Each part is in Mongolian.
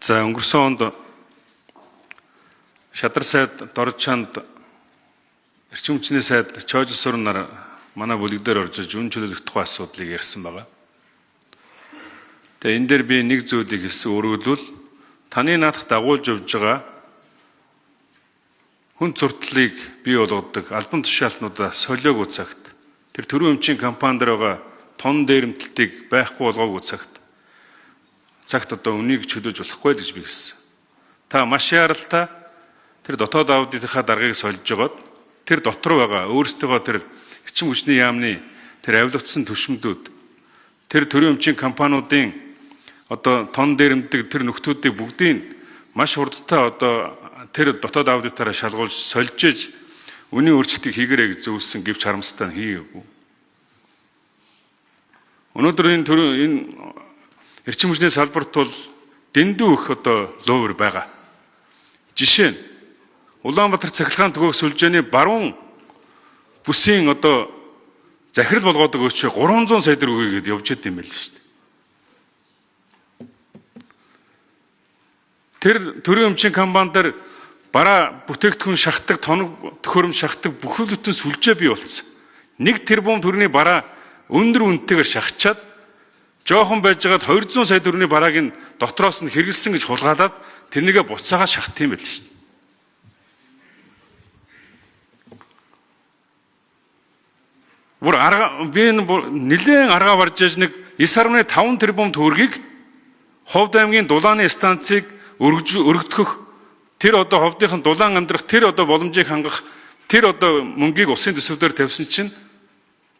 За, өнгөрсөн онд Шадар сайд Доржчанд, эрчим хүчний сайд Чойжсур нар манай бүлэг дээр орж иж үн чөлөөлөх тухай асуудлыг ярьсан байгаа. Тэгээ энэ дээр би нэг зүйлийг хэлсэн. Өөрөөр таны наадах дагуулж явж байгаа хүн зуртлыг бий болгодог албан тушаалтнуудаа солиогүй цагт, тэр төрийн өмчийн компани дээр байгаа тон дээрэмтэлтийг байхгүй болгоогүй цагт одоо үнийг чөлөөж болохгүй л гэж би хэлсэн. Та маш яаралтай тэр дотоод аудитынхаа даргаыг сольж жогоод тэр дотор байгаа өөрсдөө тэр эрчим хүчний яамны тэр авилгацсан түшмдүүд, тэр төрийн өмчийн компаниудын одоо тон дээрэмдэг тэр нөхдүүдийг бүгдийг маш хурдтай одоо тэр дотоод аудитаараа шалгуулж сольж иж үнийн өөрчлөлтийг хийгэрэй гэж зөвлөсөн, гэвч харамсалтай нь хийгээгүй. Өнөөдөр энэ төрийн энэ эрчим хүчний салбарт бол дэндүү их одоо ловер байгаа. Жишээ нь Улаанбаатар цахилгаан төгөөх сүлжээний баруун бүсийн одоо захирал болгоод өгөөч 300 сая төгрөг өгье гэдээ явж идэм юм байл шүү дээ. Тэр төрийн өмчийн компани дээр бараа бүтээгдэхүүн шахдаг, тоног төхөөрөмж шахдаг бүхэл бүтэн сүлжээ бий болсон. 1 тэрбум төгрөгийн бараа өндөр үнэтэйгээр шахачаад жоохон байжгаад 200 сая төгрөгийн барааг нь дотроос нь хэрэгэлсэн гэж хулгайлаад тэрнийгээ буцаагаа шахах юм байл шүү дээ. Бүр арга би нэлээд аргаа барж яж нэг 9.5 тэрбум төгрөгийг Ховд аймгийн дулааны станцыг өргөдгөх, тэр одоо ховдынхан дулаан амьдрах тэр одоо боломжийг хангах тэр одоо мөнгийг улсын төсөвлөөр тавьсан чинь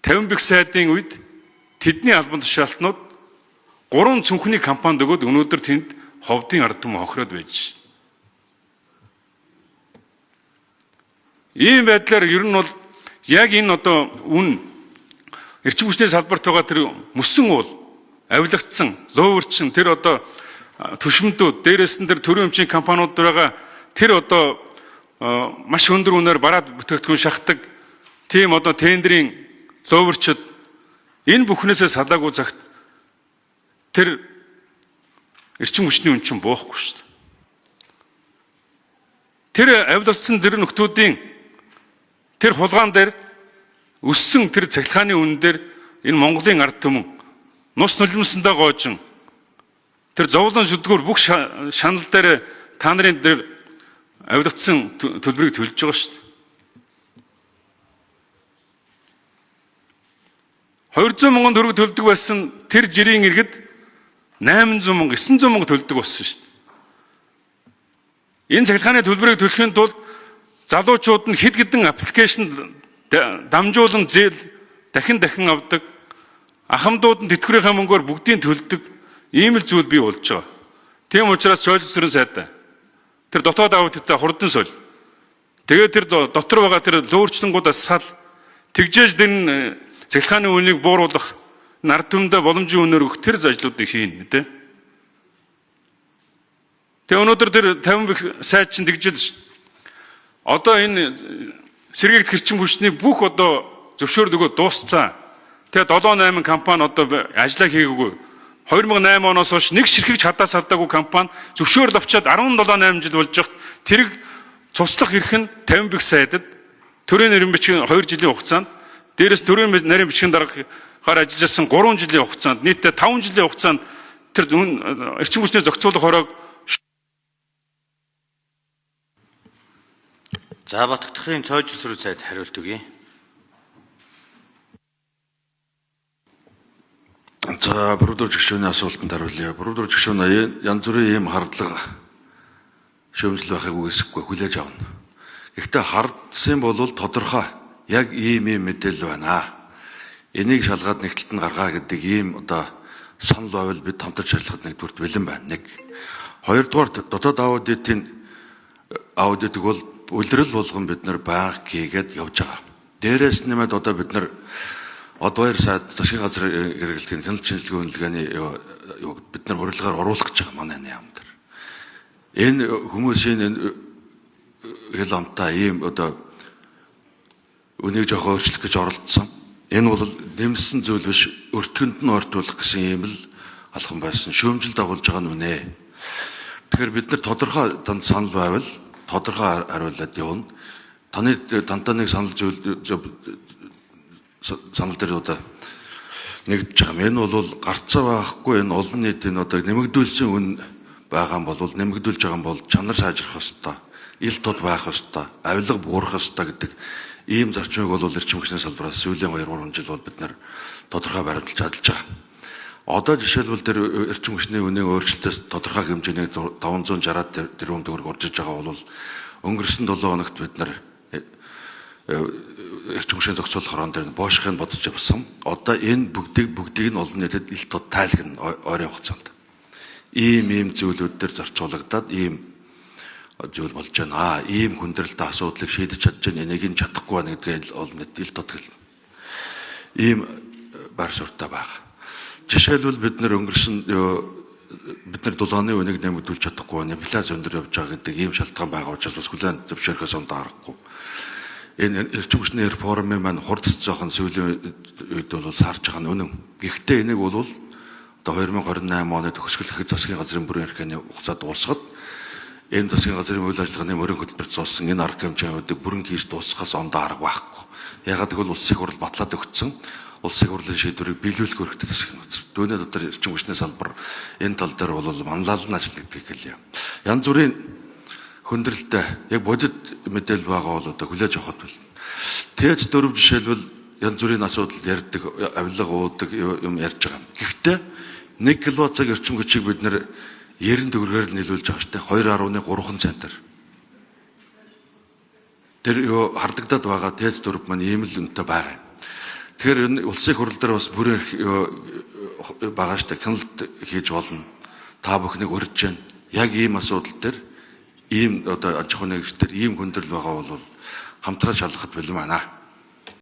50 бэг сайдын үед тэдний албан тушаалтнууд 3 цүнхний компанид өгөөд өнөөдөр тэнд ховдын ард түмэн хохироод байж шин. Ийм байдлаар ер нь бол яг энэ одоо үн эрчим хүчний салбарт байгаа тэр мөсөн уул авилгацсан, луувэрчин тэр одоо түшмдүүд, дээрээс нь тэр төрийн өмчийн компаниуд байгаа тэр одоо маш өндөр үнээр бараад бүтээгдэхүүн шахдаг тийм одоо тендрийн луувэрчд, энэ бүхнээсээ салаагүй цагт тэр эрчим хүчний үн чинь буухгүй шүү дээ. Тэр авилгацсан тэр нөхдүүдийн тэр хулгаан дээр өссөн тэр цахилгааны үн дээр энэ Монголын ард түмэн нус нулимсандаа гоожин тэр зовлон шүдгүүр бүх шанал дээр та нарын тэр авилгацсан төлбөрийг төлж байгаа шүү дээ. 200 мянган төгрөг төлдөг байсан тэр жирийн иргэд 800 мянга, 900 мянга төлдөг болсон шүү дээ. Энэ цахилгааны төлбөрийг төлөхийн тулд залуучууд нь хэд хэдэн аппликейшн дамжуулан зээл дахин дахин авдаг. Ахмадууд нь тэтгэврийнхээ мөнгөөр бүгдийг төлдөг. Ийм л зүйл бий болж байгаа. Тийм учраас Чойжсүрэн сайд тэр дотоод аудитаа хурдан соль. Тэгээд тэр дотор байгаа тэр лөөрчлөнгүүдээс сал, тэгжээж дэн цахилгааны үнийг бууруулах, нард түмэндээ боломжийн үнээр өгөх тэр ажлуудыг хийнэ тэ. Тэгээ өнөөдөр тэр 50 бэх сайд чинь тэгжээд одоо энэ сэргээгдэх эрчим хүчний бүх одоо зөвшөөрөл өгөө дуусцаа. Тэгээ 7 8 компани одоо ажиллаа хийгээгүй. 2008 оноос хойш нэг ширхэг хадаас авдаагүй компани зөвшөөрөл авчаад 17 8 жил болж байхад тэрэг цуцлах эрх нь 50 бэх сайдад төрийн нэрийн бичгийн 2 жилийн хугацаанд, дээрээс төрийн нарийн бичгийн даргаар ажиллаж байсан 3 жилийн хугацаанд, нийтдээ 5 жилийн хугацаанд тэр эрчим хүчний зохицуулах хороог. За, Батгтахын цойжлсруу сайд хариулт өгье. За, Бүрүүдүр гишүүний асуултанд хариулъя. Бүрүүдүр гишүүн, янз бүрийн ийм хардлага, шүүмжлэл байхыг үгүйсэхгүй, хүлээж авна. Гэхдээ хардсан бол тодорхой яг ийм ийм мэдээлэл байна. Энийг шалгаад нэг талд нь гаргаа гэдэг ийм одоо санал байвал бид хамтарч ажиллахад нэгдүгürt бэлэн байна. Нэг. Хоёрдугаар, дотоод аудитын аудитыг бол улирал болгон бид нар байнга хийгээд явж байгаа. Дээрээс нэмээд одоо бид нар Одваяр сайд засгийн газар хэрэглэхийн хяналт шинжилгээ үнэлгээний юу бид нар урилгаар оруулах гэж байгаа манай яам дээр. Энэ хүмүүсийн энэ хэл амтаа ийм одоо үнийг жоохон өөрчлөх гэж оролдсон. Энэ бол нэмсэн зүйл биш, өртгөнд нь ортуулах гэсэн ийм л алхам байсан. Шүүмжил дагуулж байгаа нь үнэ. Тэгэхээр бид нар тодорхой танд санал байвал тодорхой хариулаад явна. Таны тантай нэг санал зүйл санал дээр одоо нэгдэж байгаа юм. Энэ бол гарцаа байхгүй, энэ олон нийтийн одоо нэмэгдүүлсэн үн байгаа юм бол нэмэгдүүлж байгаа юм бол чанар сайжрах ёстой, ил тод байх ёстой, авилга буурах ёстой гэдэг ийм зарчмыг бол эрчим хүчний салбараас сүүлийн 2-3 жил бол бид нар тодорхой баримталж чадлаж байгаа. Одоо жишээлбэл тэр эрчим хүчний үнийн өөрчлөлтөөс тодорхой хэмжээний 560 тэрбум төгрөг уржиж байгаа бол өнгөрсөн 7 хоногт бид нар эрчим хүчний зохицуулах хорон дээр боошхыг бодож явсан. Одоо энэ бүгдийг нь олон нийтэд ил тод тайлгна ойрын хугацаанд. Ийм зүйлүүд дээр зарцуулагдаад ийм зүйл болж байна. Ийм хүндрэлтэй асуудлыг шийдэж чадж байна. Энийг нь чадахгүй байна гэдгээ олон нийт ил тод хэлнэ. Ийм байр суурьтай байгаа. Жишээлбэл бид нэр өнгөрсөн бид нар дулааны үнийг нэмэгдүүлж чадахгүй байна. Инфляц өндөр явж байгаа гэдэг ийм шалтгаан байгаа учраас бас хүлээн зөвшөөрөхөөс ондоо аргагүй. Энэ эрчим хүчний реформын маань хурд цэцэн сүүлийн үед бол саарч байгаа нь үнэн. Гэхдээ энийг бол одоо 2028 оны төгсгөл гэхэд засгийн газрын бүрэн эрхээний хугацаа дуусахад энэ засгийн газрын үйл ажиллагааны мөрийн хөтөлбөр зоосон энэ арга хэмжээнүүдийг бүрэн хийж дуусгахаас ондоо арга байхгүй. Ягаад гэвэл улсын хурал батлаад өгсөн. Улсын хурлын шийдвэрийг биелүүлэх үүрэгтэй засгийн газар. Түүний дотор эрчим хүчний салбар энэ тал дээр бол манлайлан ажиллана гэдгийг хэлье. Янз бүрийн хүндрэлтэй яг бодит мэдээлэл байгаа бол одоо хүлээж авахд болно. ТЭЦ 4 жишээлбэл янз бүрийн асуудал ярьдаг, авилга уудаг юм ярьж байгаа. Гэхдээ 1 кВт цаг эрчим хүчийг бид нэр 90 төгрөгөөр л нийлүүлж байгаа шүү дээ. 2.3 центр. Тэр юу хардагдаад байгаа ТЭЦ 4 маань ийм л үнэтэй байгаа юм. Тэгэхээр энэ улсын хурал дээр бас бүрэн байгаа шүү дээ. Хяналт хийж болно. Та бүхнийг урьж байна. Яг ийм асуудал дээр ийм одоо аж ахуйн нэгжлэр ийм хүндрэл байгаа бол хамтран шалгахад бэлэн байна.